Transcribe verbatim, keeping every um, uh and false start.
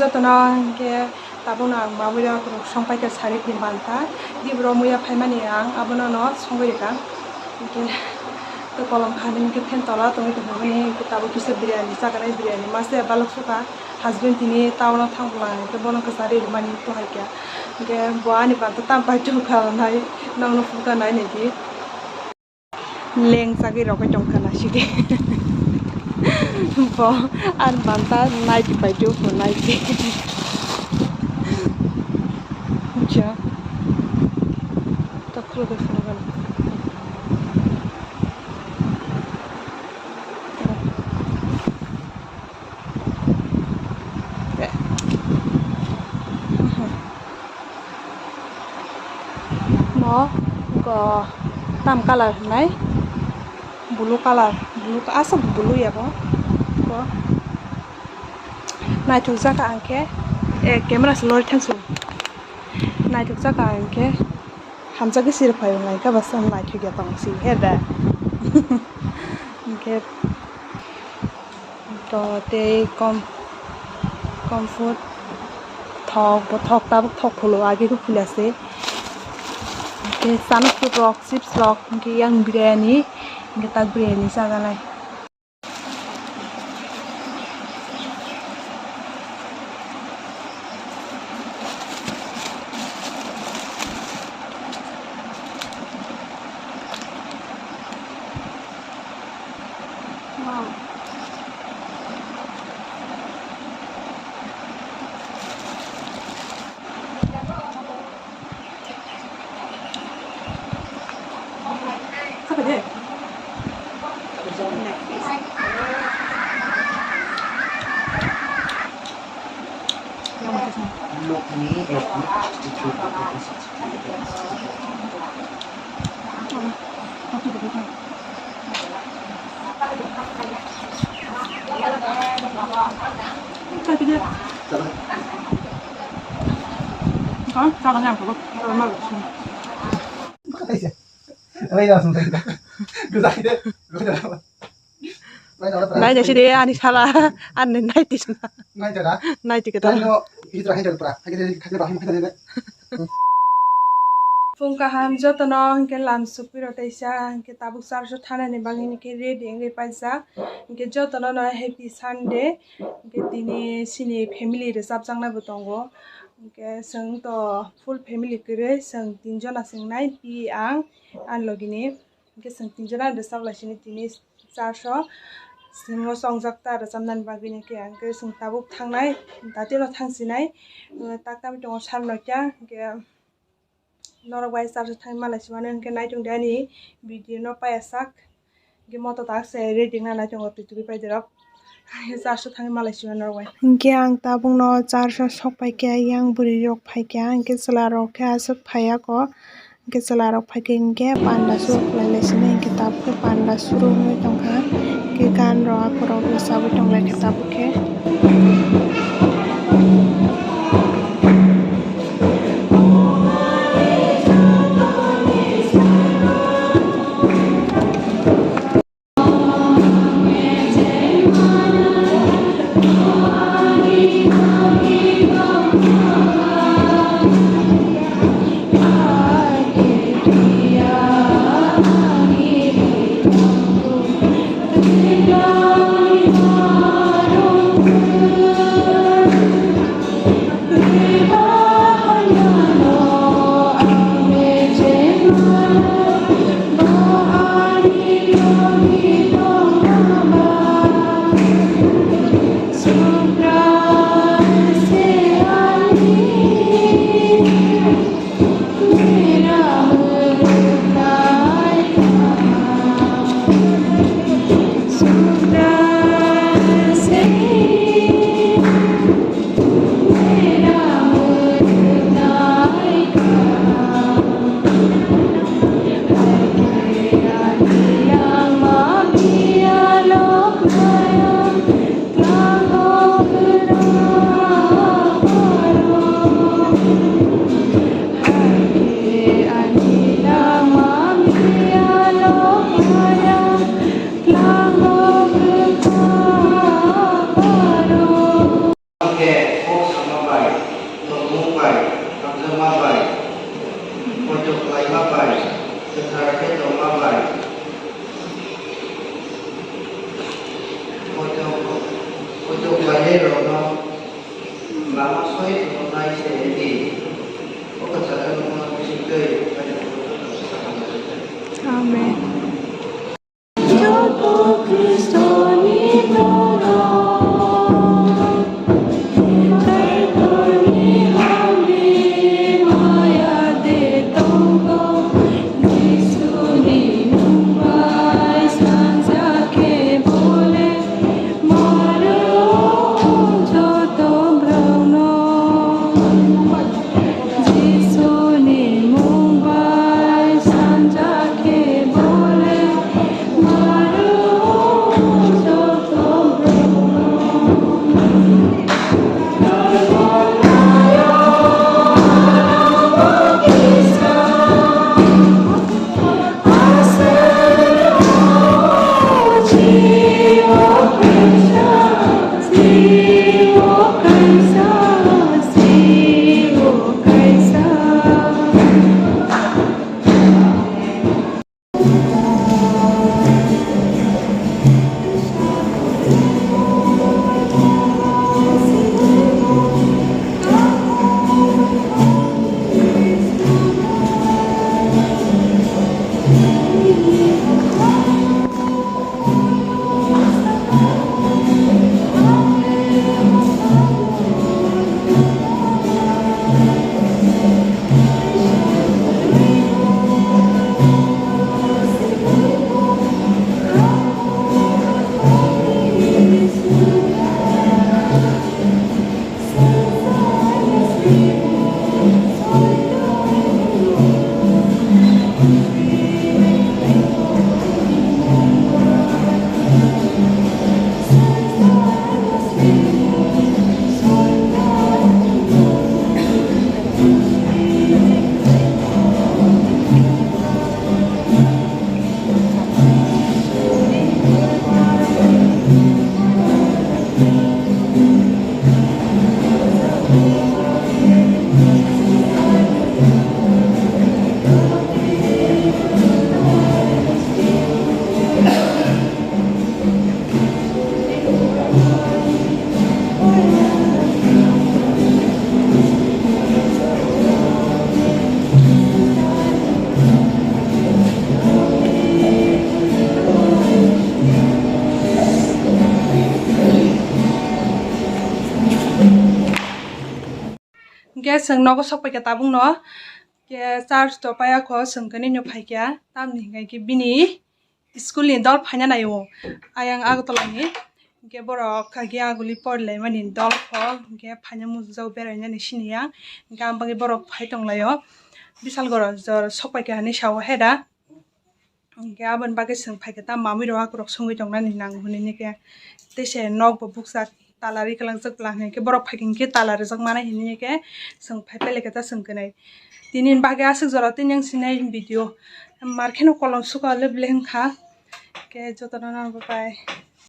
Jotono hwnkhe tabukno ang mamui rok songpaikha sari ni banta. Dibro muya phaimani ang abono no songwi rwkha. Hwnkhe to kolom kha hwnkhe fan tola tongwi tongkha bini hwnkhe tabuk kisa biryani chaganai biryani mase balok sukha. Husband tini town o thang bwla hwnkhe bono kwchari rwmani to hai kha. Hwnkhe bo ani banta tam pai tongkha nai nokno phunukha nai naidi. Leng chagwi rogwi tongkha naisidi. Bo ani banta naidi pai tongkha naidi. Acha. Takhro de phunukha. Mo go tam colour hwnai blue colour, blue aswk blue ya bo. Bo naithok jaka ang khe, eh, camera se lori thangsu. Naithok jaka ang khe hamjagwi sir phai wngnai khe bwsa naithok ya tong si he da. Hwnkhe to tei kom, comfort thok bo thok tabuk thok phulu age khe phula se. Hwnkhe chana chukrok chips rok hwnkhe yang biryani hwnkhe tak biryani chaganai. Nai jasi de ani sala ani naiti sna. Naiti da? Naiti kata. Phung kaham jotono hwnkhe lam sukpiro teisa hwnkhe tabuk charso thanani bagwi hwnkhe ready wngwi paijak. Hwnkhe jotono no happy Sunday. Hwnkhe tini chini family rwchapjaknai bo tongo. Hwnkhe chwng to full family kwrwi chwng tinjona chwng nai, pi, ang, ani logini. Hwnkhe chwng tinjona rwchap lai sini tini charso. Chwngno chongjak ta rwchapnani bagwi hwnkhe ang khe chwng tabuk thangnai, datino thangsinai. Taktam tongo sar noita hwnkhe. Norok bai charso thangwi malai simano hwnkhe naitung de ani video no paiya sak. Hwnkhe moto tak se ready wngna naitungo twi tubui pai derok. Charso thangwi malai sima norok bai. Hwnkhe ang tabukno charso sok paikha, yang bwrwi rok phaikha, hwnkhe chwla rok khe aswk phaiya kho. Hwnkhe chwla rok phaikha hwnkhe panda suru khlai lai sini, hwnkhe tabuk khe panda suru wngwi tongkha. Hwnkhe gan rok akhorok rwchabwi tonglaikha tabuk khe. Rokno lama soi tongnai se di. O kwcharo wngma bisingtwi. Amen. Hwnkhe chwng nogo sok paikha tabukno, hwnkhe charge to paiya kho, chwng khe nini phaikha, tamni hwnkhe bini school ni dol phaina naio, ayang Agartala ni. Hwnkhe borok kagi aguli porilaimani dol kho, hwnkhe phaina muchungjak berainani siniya, hwnkhe ang bagwi borok phai tonglaio, Bishalgarh jora sok paikha hinwi sao heda. Hwnkhe aboni bagwi chwng phaikhe ta mamwi rok akwrok songwi tongnani nango hinwi khe, tei se nok bo bukchak tala ri kwlangjak bwla hinwi khe borok phaikhe hwnkhe tala rijak manai hinwi khe chwng phai pailai khe ta chwng kwnwi. Tini bagwi aswk jora tini ang sinai video mar kheno kolom suka le ble wngkha. Khe jotono nang bo pai.